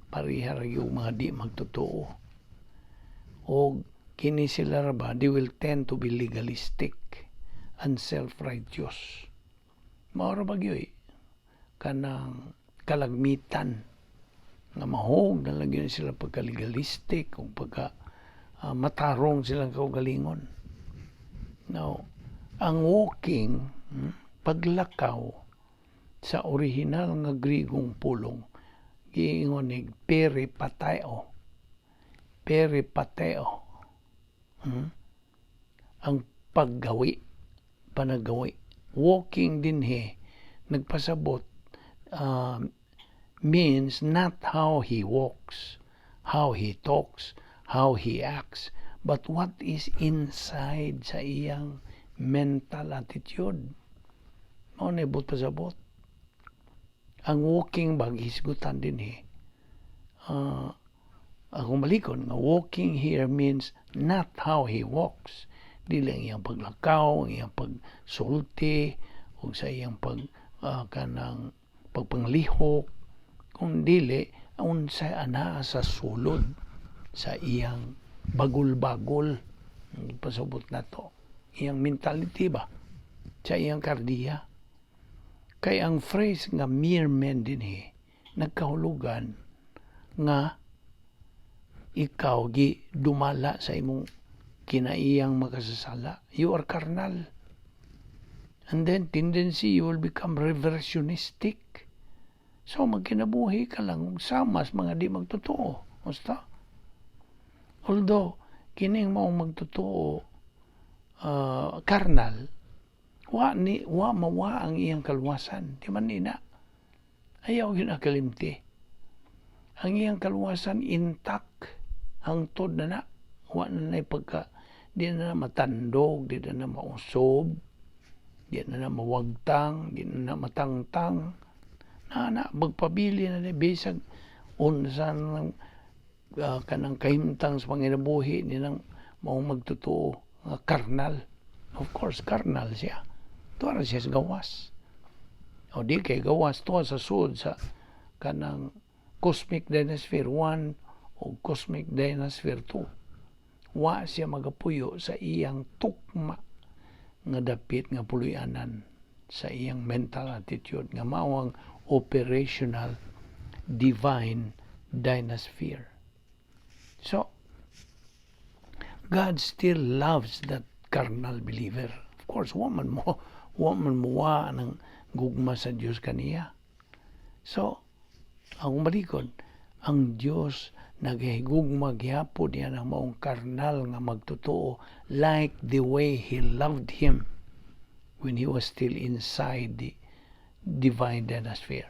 Pareha ra yung mga di magtotoo. O kini sila ra ba, they will tend to be legalistic and self-righteous. Mao ra ba gyud kanang kalagmitan nga mahog na lang yun sila pagka-legalistic o pagka matarong silang kaugalingon. Now, ang walking, paglakaw sa orihinal nga Grigong pulong, giingon ni peripateo. Peripateo. Ang paggawi, panagawi. Walking dinhi, nagpasabot, means not how he walks, how he talks, how he acts, but what is inside sa iyang mental attitude. Mao na ibot pasabot. Ang walking ba, hisgutan dinhi. Akong balikon, nga walking here means not how he walks. Dili ang iyang paglakaw, ang iyang pagsulti, o sa iyang pag kanang pagpanglihok, kung dili unsay anaa sa sulod sa iyang bagol-bagol. Pasabot na to iyang mentality ba sa iyang kardiya. Kay ang phrase nga mere men dinhi nagkahulugan nga ikaw gi dumala sa imong Kinaiyang makasasala. You are carnal. And then, tendency, you will become reversionistic. So, magkinabuhi ka lang sama sa mga di magtotoo. Basta. Although, kining maong magtotoo, carnal, wa ni wa mawa ang iyang kaluwasan. Di man nina. Ayaw ginakalimti. Ang iyang kaluwasan intact hangtod na na. Wa na na pagka di na na matandog, di na na mausob, di na na mawagtang, di na na matangtang. Na na magpabili na ni bisag unsa nang kanang kahimtang sa panginabuhi ni nang maong magtotoo nga karnal. Of course, karnal siya. Tuwa ra siya sa gawas. O di kay gawas, tuwa sa sud sa kanang Cosmic Dynasphere 1 o Cosmic Dynasphere 2. Wa siya magapuyo sa iyang tukma nga dapit nga puloy-anan sa iyang mental attitude nga mao ang operational divine dynasphere. So, God still loves that carnal believer. Of course, wa man mo wa ng gugma sa Dios kaniya. So, ang malikod, ang Dios nagahigugma gihapon niya ng maong karnal nga magtotoo, like the way He loved him when he was still inside the divine dynasphere.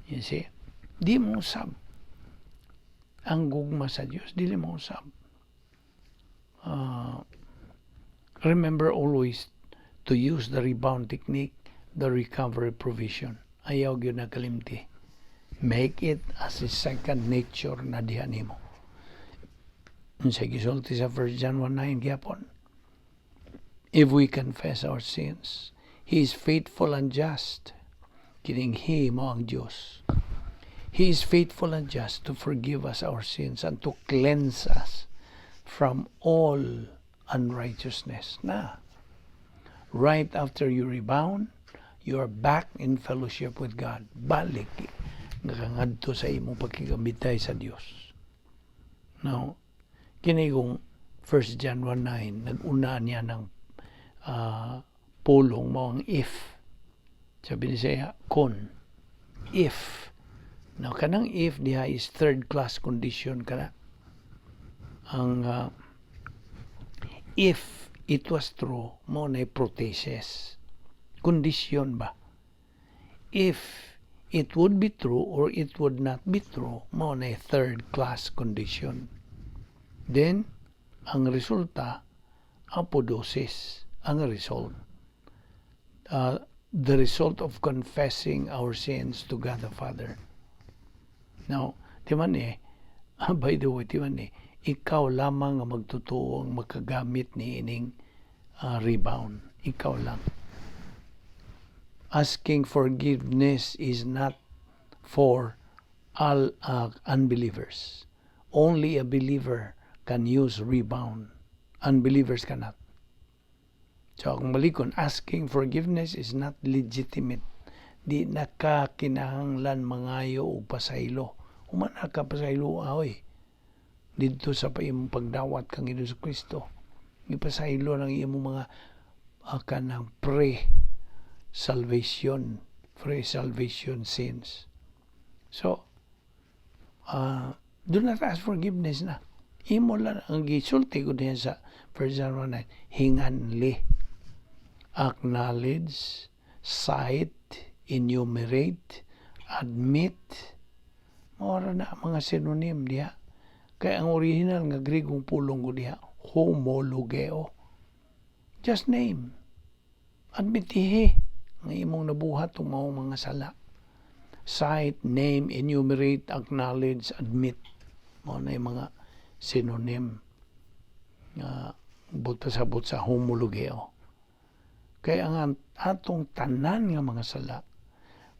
You see? Di mo usab. Ang gugma sa Dios, dili mo usab. Remember always to use the rebound technique, the recovery provision. Ayaw gyud na kalimti. Make it as a second nature na diha nimo. Unsay gisulti sa 1 John 1:9 gyapon? If we confess our sins, He is faithful and just. Kining He mao ang Dios. He is faithful and just to forgive us our sins and to cleanse us from all unrighteousness. Na, right after you rebound, you are back in fellowship with God. Balik nga ngadto sa imong pagkigabitay sa Dios. Now, kini kung 1 John 1:9, nag-una niya ng pulong mao ang "if." Sabi ni siya, "Kon." If. Now, kanang "if" diha is third class condition kana. Ang "if it was true," mao na protasis. Condition ba? "If it would be true or it would not be true," mao na third class condition. Then, ang resulta, apodosis, ang result. The result of confessing our sins to God the Father. Now, di man eh, by the way, di man eh, ikaw lamang ang magtotoo ang makagamit ni ining rebound. Ikaw lang. Asking forgiveness is not for all unbelievers. Only a believer can use rebound. Unbelievers cannot. So, kung malikon, asking forgiveness is not legitimate. Di na ka kinahanglan mangayo og pasaylo. Human na ka pasaylo, ahoy. Didto sa pa imong pagdawat kang Hesus Kristo. Ipasaylo ng imong mga kanang pre-salvation sins. So, do not ask forgiveness na. Imo lang ang gisulti ko diyan sa 1 John 1:9, hinganli. Acknowledge, cite, enumerate, admit, mao na mga synonym diha. Kaya ang original nga Gregong pulong ko diha, homologeo. Just name. Admitihi nga imong nabuhat ang mga sala. Cite, name, enumerate, acknowledge, admit. Mao na yung mga synonym nga buot pasabot sa homologeo. Kaya ang atong tanan nga mga sala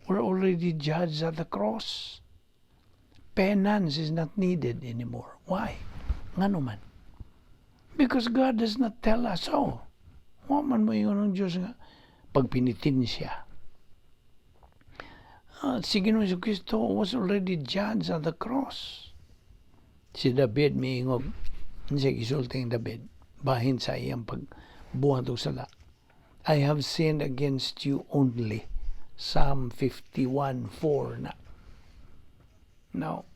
were already judged at the cross. Penance is not needed anymore. Why? Ngano man? Because God does not tell us so. Wa man mo ingon ang Diyos nga pagpenitensya. Si Ginoong Kristo was already judged at the cross. Si David miingog, siya gisulti ang David, Bahin sa iyang pagbuhat og sala. "I have sinned against you only." Psalm 51:4 na. Now,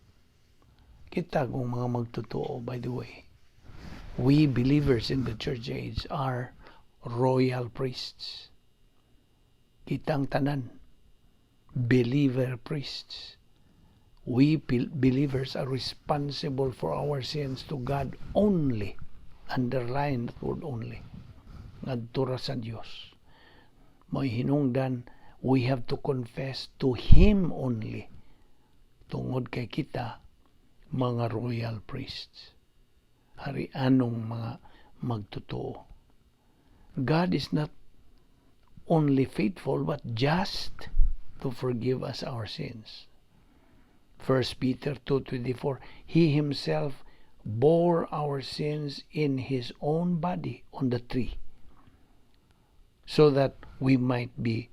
kita kung mga magtotoo, by the way, we believers in the church age are royal priests. Kitang tanan, believer priests. We believers are responsible for our sins to God only. Underline that word "only." Ngadto ra sa Dios. May hinungdan, we have to confess to Him only. Tungod kay kita, mga royal priests. Hari-anong mga magtotoo. God is not only faithful but just to forgive us our sins. 1 Peter 2:24, "He himself bore our sins in his own body on the tree so that we might be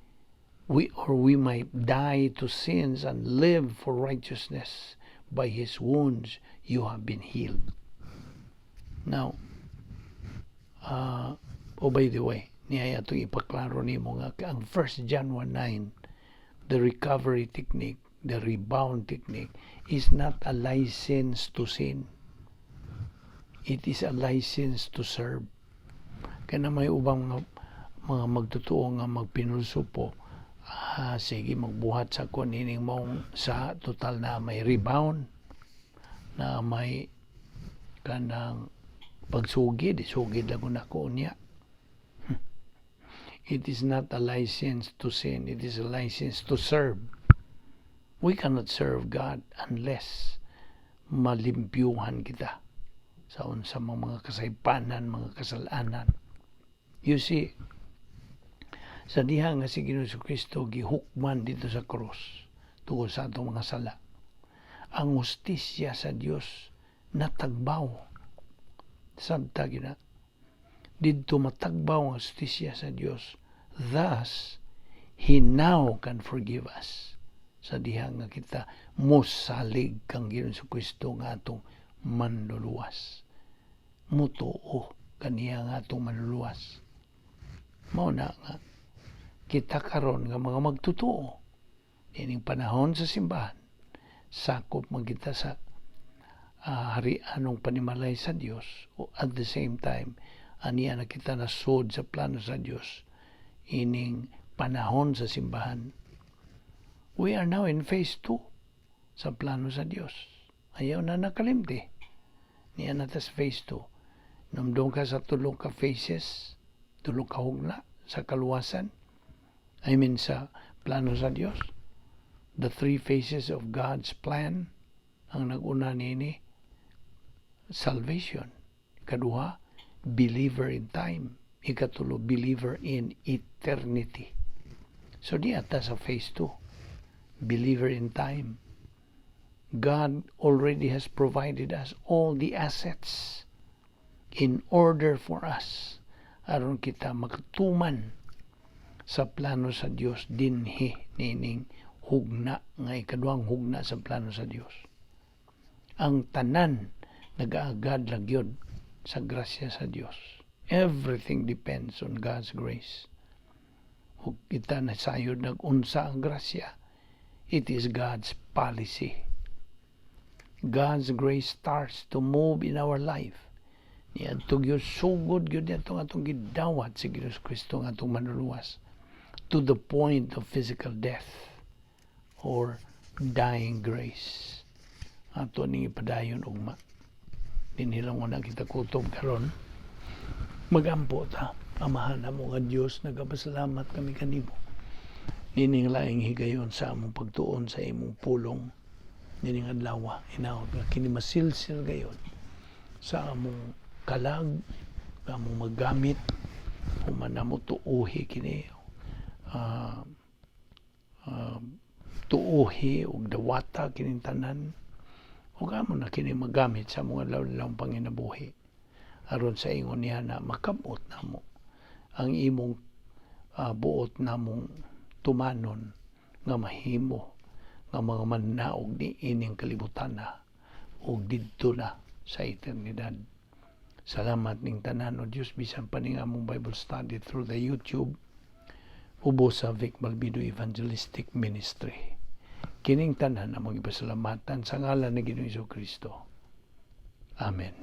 we or we might die to sins and live for righteousness. By his wounds you have been healed." Now, oh, by the way, niya atong ipaklaro nimo nga ang 1 John 1:9, the recovery technique, the rebound technique, is not a license to sin. It is a license to serve. Kaya na may ubang mga magtotoo nga magpinulsupo, "Ah, sige, magbuhat sa ko nining mong sa total na may rebound, na may kanang pagsugid, sugid lang ko nako niya." It is not a license to sin. It is a license to serve. We cannot serve God unless malimpyuhan kita sa unsa mga kasaypanan, mga kasalanan. You see, sa diha nga si Ginoong Kristo gihukman dito sa krus tungod sa atong mga sala, ang hustisya sa Dios natagbaw. Sabta gina. Didto matagbaw ang hustisya sa Dios. Thus, He now can forgive us. Sa diha nga kita mosalig kang Ginoong Kristo nga atong manluluwas. Mutuo kaniya nga atong manluluwas. Mao na nga kita karon nga mga magtotoo ining panahon sa simbahan, sakop man kita sa hari-anong panimalay sa Dios, o at the same time aniya na kita nasod sa plano sa Dios ining panahon sa simbahan. We are now in phase 2 sa plano sa Dios. Ayaw na nakalimti. Niya na tas phase 2. Numdum ka sa tulo ka phases, tulo ka hugna sa kaluwasan. I mean, sa plano sa Dios. The three phases of God's plan. Ang nag-una nini, salvation. Kaduha, believer in time. Ikatulo, believer in eternity. So di ata sa phase 2, believer in time. God already has provided us all the assets in order for us aron kita makatuman sa plano sa Dios dinhi nining hugna nga ikaduhang hugna sa plano sa Dios. Ang tanan nagaagad lang gyud sa grasya sa Dios. Everything depends on God's grace. Ug kita nasayod nag-unsa ang grasya. It is God's policy. God's grace starts to move in our life. Niadto gyud sugod gyud niadto atong gidawat si Ginoong Kristo nga atong manluluwas to the point of physical death or dying grace. Ato ning ipadayon ugma. Dinhi lang na kita kutob karon. Magampo ta. Amahan namo nga Dios, nagapasalamat kami kanimo. Nining laing higayon sa among pagtuon sa imong pulong nining adlaw, hinaot nga kini masilsil gayon sa among kalag, among magamit human namo tuuhi kini, tuuhi ug dawata kining tanan ug amo na kini magamit sa among adlaw-adlaw panginabuhi aron sa ingon niya na makabot namo ang imong buot namong tumanon nga mahimo nga mga mannaog ni ining kalibutan na ug didto na sa eternidad. Salamat ning tanan, O Dios, bisan pa ning among Bible study through the YouTube ubos sa Vic Balbido Evangelistic Ministry. Kining tanan among ipasalamatan sa ngalan ni Ginoong Kristo. Amen.